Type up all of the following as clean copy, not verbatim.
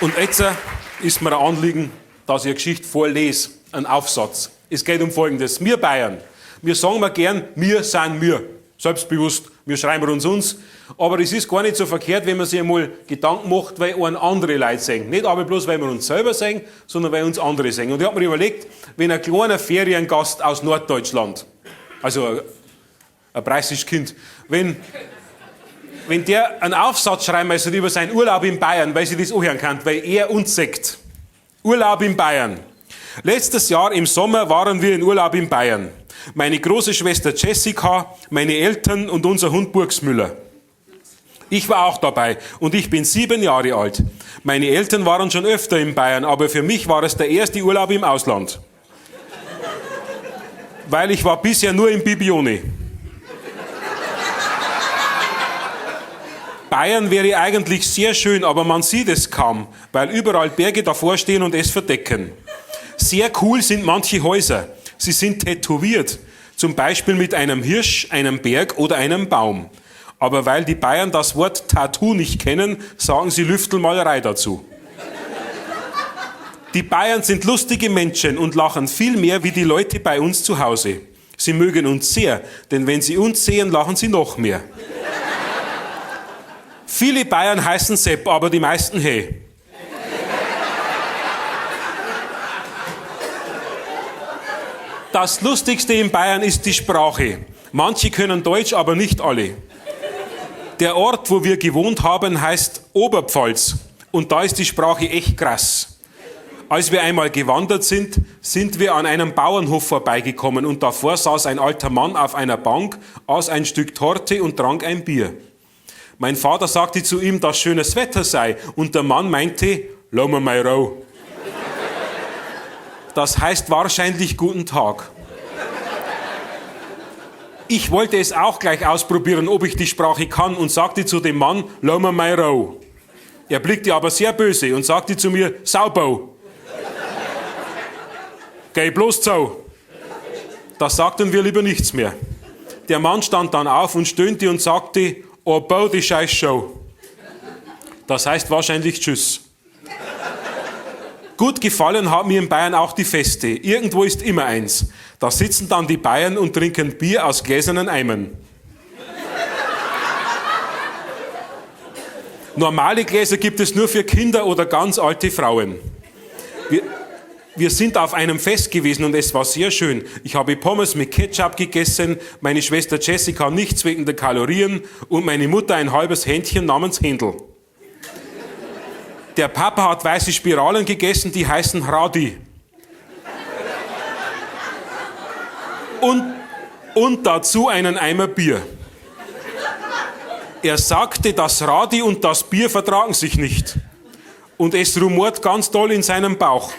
Und jetzt ist mir ein Anliegen, dass ich eine Geschichte vorlese, einen Aufsatz. Es geht um Folgendes. Wir Bayern, wir sagen mal gern, wir sind wir. Selbstbewusst, wir schreiben uns uns. Aber es ist gar nicht so verkehrt, wenn man sich einmal Gedanken macht, weil einen andere Leute sehen. Nicht aber bloß, weil wir uns selber sehen, sondern weil uns andere sehen. Und ich habe mir überlegt, wenn ein kleiner Feriengast aus Norddeutschland, also ein preußisches Kind, wenn der einen Aufsatz schreiben müsste über seinen Urlaub in Bayern, weil sie das anhören kann, weil er uns sagt. Urlaub in Bayern. Letztes Jahr im Sommer waren wir in Urlaub in Bayern. Meine große Schwester Jessica, meine Eltern und unser Hund Burgsmüller. Ich war auch dabei und ich bin 7 Jahre alt. Meine Eltern waren schon öfter in Bayern, aber für mich war es der erste Urlaub im Ausland. Weil ich war bisher nur in Bibione. Bayern wäre eigentlich sehr schön, aber man sieht es kaum, weil überall Berge davor stehen und es verdecken. Sehr cool sind manche Häuser. Sie sind tätowiert, zum Beispiel mit einem Hirsch, einem Berg oder einem Baum. Aber weil die Bayern das Wort Tattoo nicht kennen, sagen sie Lüftelmalerei dazu. Die Bayern sind lustige Menschen und lachen viel mehr wie die Leute bei uns zu Hause. Sie mögen uns sehr, denn wenn sie uns sehen, lachen sie noch mehr. Viele Bayern heißen Sepp, aber die meisten Hey. Das Lustigste in Bayern ist die Sprache. Manche können Deutsch, aber nicht alle. Der Ort, wo wir gewohnt haben, heißt Oberpfalz. Und da ist die Sprache echt krass. Als wir einmal gewandert sind, sind wir an einem Bauernhof vorbeigekommen und davor saß ein alter Mann auf einer Bank, aß ein Stück Torte und trank ein Bier. Mein Vater sagte zu ihm, dass schönes Wetter sei, und der Mann meinte, Lass mir mal rau. Das heißt wahrscheinlich guten Tag. Ich wollte es auch gleich ausprobieren, ob ich die Sprache kann, und sagte zu dem Mann, Lass mir mal rau. Er blickte aber sehr böse und sagte zu mir, Saubau. Geh bloß zu. Da sagten wir lieber nichts mehr. Der Mann stand dann auf und stöhnte und sagte, Oh, bau die Scheißshow. Das heißt wahrscheinlich Tschüss. Gut gefallen haben mir in Bayern auch die Feste. Irgendwo ist immer eins. Da sitzen dann die Bayern und trinken Bier aus gläsernen Eimern. Normale Gläser gibt es nur für Kinder oder ganz alte Frauen. Wir sind auf einem Fest gewesen und es war sehr schön. Ich habe Pommes mit Ketchup gegessen, meine Schwester Jessica nichts wegen der Kalorien und meine Mutter ein halbes Händchen namens Händel. Der Papa hat weiße Spiralen gegessen, die heißen Radi. Und dazu einen Eimer Bier. Er sagte, das Radi und das Bier vertragen sich nicht. Und es rumort ganz doll in seinem Bauch.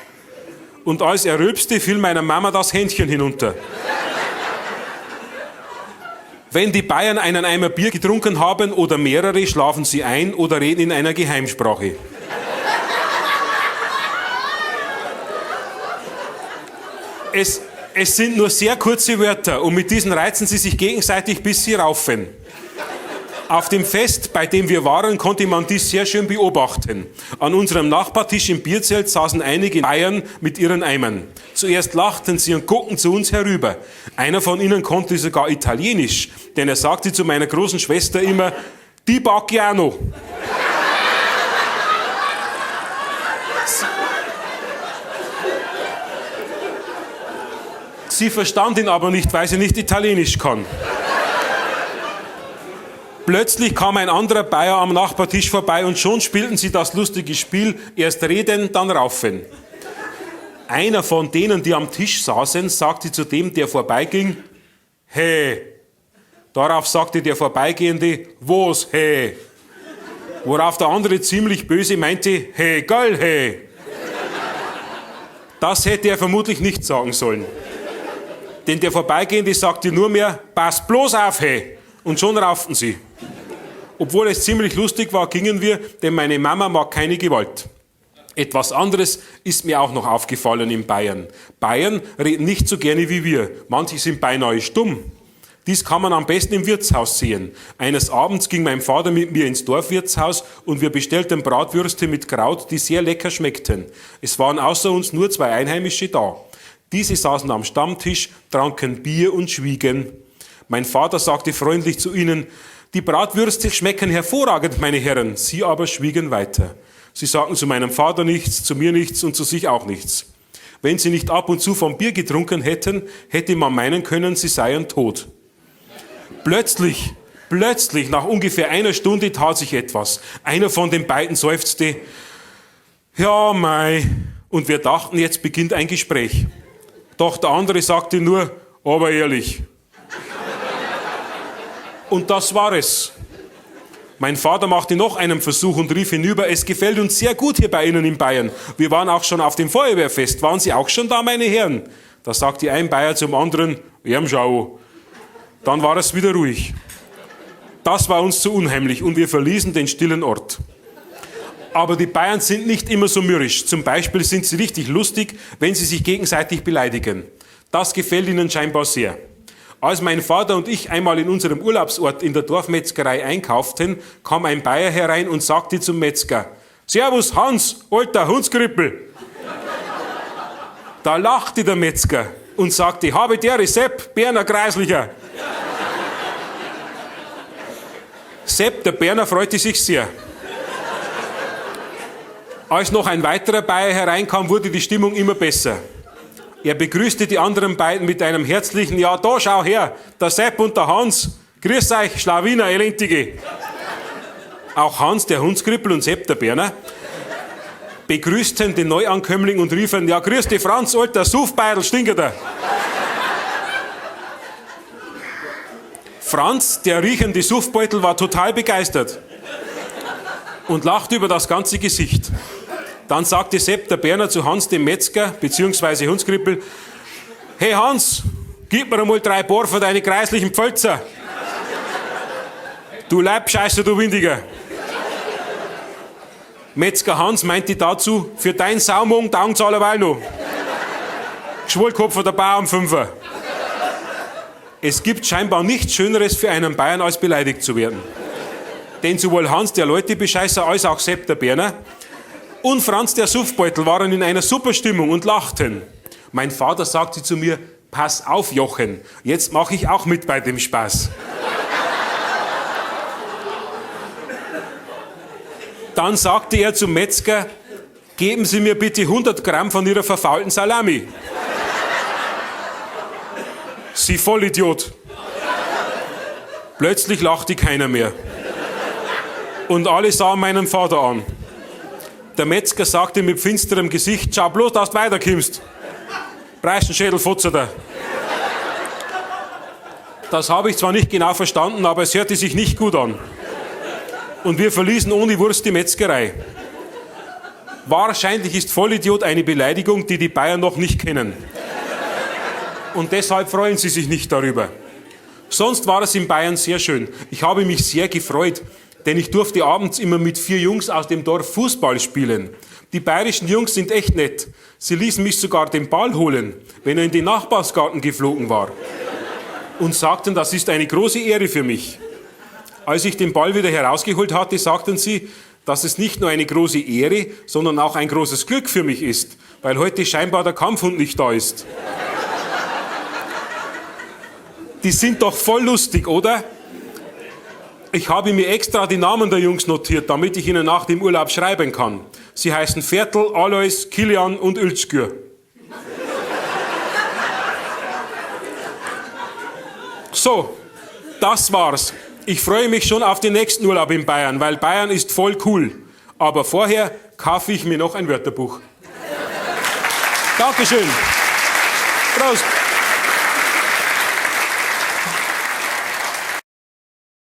Und als er rülpste, fiel meiner Mama das Händchen hinunter. Wenn die Bayern einen Eimer Bier getrunken haben oder mehrere, schlafen sie ein oder reden in einer Geheimsprache. Es sind nur sehr kurze Wörter und mit diesen reizen sie sich gegenseitig, bis sie raufen. Auf dem Fest, bei dem wir waren, konnte man dies sehr schön beobachten. An unserem Nachbartisch im Bierzelt saßen einige Bayern mit ihren Eimern. Zuerst lachten sie und guckten zu uns herüber. Einer von ihnen konnte sogar Italienisch, denn er sagte zu meiner großen Schwester immer, Di Bacchiano. Sie verstand ihn aber nicht, weil sie nicht Italienisch kann. Plötzlich kam ein anderer Bayer am Nachbartisch vorbei und schon spielten sie das lustige Spiel, erst reden, dann raufen. Einer von denen, die am Tisch saßen, sagte zu dem, der vorbeiging, Hey. Darauf sagte der Vorbeigehende, Wo's, hey? Worauf der andere ziemlich böse meinte, Hey, geil, hey. Das hätte er vermutlich nicht sagen sollen. Denn der Vorbeigehende sagte nur mehr, Pass bloß auf, hey. Und schon rauften sie. Obwohl es ziemlich lustig war, gingen wir, denn meine Mama mag keine Gewalt. Etwas anderes ist mir auch noch aufgefallen in Bayern. Bayern reden nicht so gerne wie wir. Manche sind beinahe stumm. Dies kann man am besten im Wirtshaus sehen. Eines Abends ging mein Vater mit mir ins Dorfwirtshaus und wir bestellten Bratwürste mit Kraut, die sehr lecker schmeckten. Es waren außer uns nur 2 Einheimische da. Diese saßen am Stammtisch, tranken Bier und schwiegen. Mein Vater sagte freundlich zu ihnen, die Bratwürste schmecken hervorragend, meine Herren. Sie aber schwiegen weiter. Sie sagten zu meinem Vater nichts, zu mir nichts und zu sich auch nichts. Wenn sie nicht ab und zu vom Bier getrunken hätten, hätte man meinen können, sie seien tot. Plötzlich, nach ungefähr einer Stunde tat sich etwas. Einer von den beiden seufzte, ja mei, und wir dachten, jetzt beginnt ein Gespräch. Doch der andere sagte nur, aber ehrlich. Und das war es. Mein Vater machte noch einen Versuch und rief hinüber, es gefällt uns sehr gut hier bei Ihnen in Bayern. Wir waren auch schon auf dem Feuerwehrfest. Waren Sie auch schon da, meine Herren? Da sagte ein Bayer zum anderen, ja, schau. Dann war es wieder ruhig. Das war uns zu unheimlich und wir verließen den stillen Ort. Aber die Bayern sind nicht immer so mürrisch. Zum Beispiel sind sie richtig lustig, wenn sie sich gegenseitig beleidigen. Das gefällt ihnen scheinbar sehr. Als mein Vater und ich einmal in unserem Urlaubsort in der Dorfmetzgerei einkauften, kam ein Bayer herein und sagte zum Metzger, Servus Hans, alter Hundskrippel. Da lachte der Metzger und sagte, habe der Sepp, Berner Kreislicher. Sepp, der Berner, freute sich sehr. Als noch ein weiterer Bayer hereinkam, wurde die Stimmung immer besser. Er begrüßte die anderen beiden mit einem herzlichen, ja, da schau her, der Sepp und der Hans. Grüß euch, Schlawiner, Elendige. Auch Hans, der Hundskrippel, und Sepp, der Berner, begrüßten den Neuankömmling und riefen, ja, grüß dich, Franz, alter Suffbeidel, stinkerter. Franz, der riechende Suffbeutel, war total begeistert und lachte über das ganze Gesicht. Dann sagte Sepp, der Berner, zu Hans, dem Metzger, beziehungsweise Hundskrippel, hey Hans, gib mir einmal 3 Paar von deinen kreislichen Pfölzer. Du Leibscheißer, du Windiger. Metzger Hans meinte dazu, für dein Saumung taugt's alleweil noch. Geschwollkopf der Bauer am Fünfer. Es gibt scheinbar nichts Schöneres für einen Bayern, als beleidigt zu werden. Denn sowohl Hans, der Leutebescheißer, als auch Sepp, der Berner, und Franz, der Suffbeutel, waren in einer super Stimmung und lachten. Mein Vater sagte zu mir, pass auf, Jochen, jetzt mache ich auch mit bei dem Spaß. Dann sagte er zum Metzger, geben Sie mir bitte 100 Gramm von Ihrer verfaulten Salami. Sie Vollidiot. Plötzlich lachte keiner mehr. Und alle sahen meinen Vater an. Der Metzger sagte mit finsterem Gesicht, schau bloß, dass du weiterkommst. Preisenschädel, Futzer. Das habe ich zwar nicht genau verstanden, aber es hörte sich nicht gut an. Und wir verließen ohne Wurst die Metzgerei. Wahrscheinlich ist Vollidiot eine Beleidigung, die die Bayern noch nicht kennen. Und deshalb freuen sie sich nicht darüber. Sonst war es in Bayern sehr schön. Ich habe mich sehr gefreut, denn ich durfte abends immer mit 4 Jungs aus dem Dorf Fußball spielen. Die bayerischen Jungs sind echt nett. Sie ließen mich sogar den Ball holen, wenn er in den Nachbarsgarten geflogen war. Und sagten, das ist eine große Ehre für mich. Als ich den Ball wieder herausgeholt hatte, sagten sie, dass es nicht nur eine große Ehre, sondern auch ein großes Glück für mich ist, weil heute scheinbar der Kampfhund nicht da ist. Die sind doch voll lustig, oder? Ich habe mir extra die Namen der Jungs notiert, damit ich ihnen nach dem Urlaub schreiben kann. Sie heißen Fertel, Alois, Kilian und Ulzgür. So, das war's. Ich freue mich schon auf den nächsten Urlaub in Bayern, weil Bayern ist voll cool. Aber vorher kaufe ich mir noch ein Wörterbuch. Dankeschön. Prost.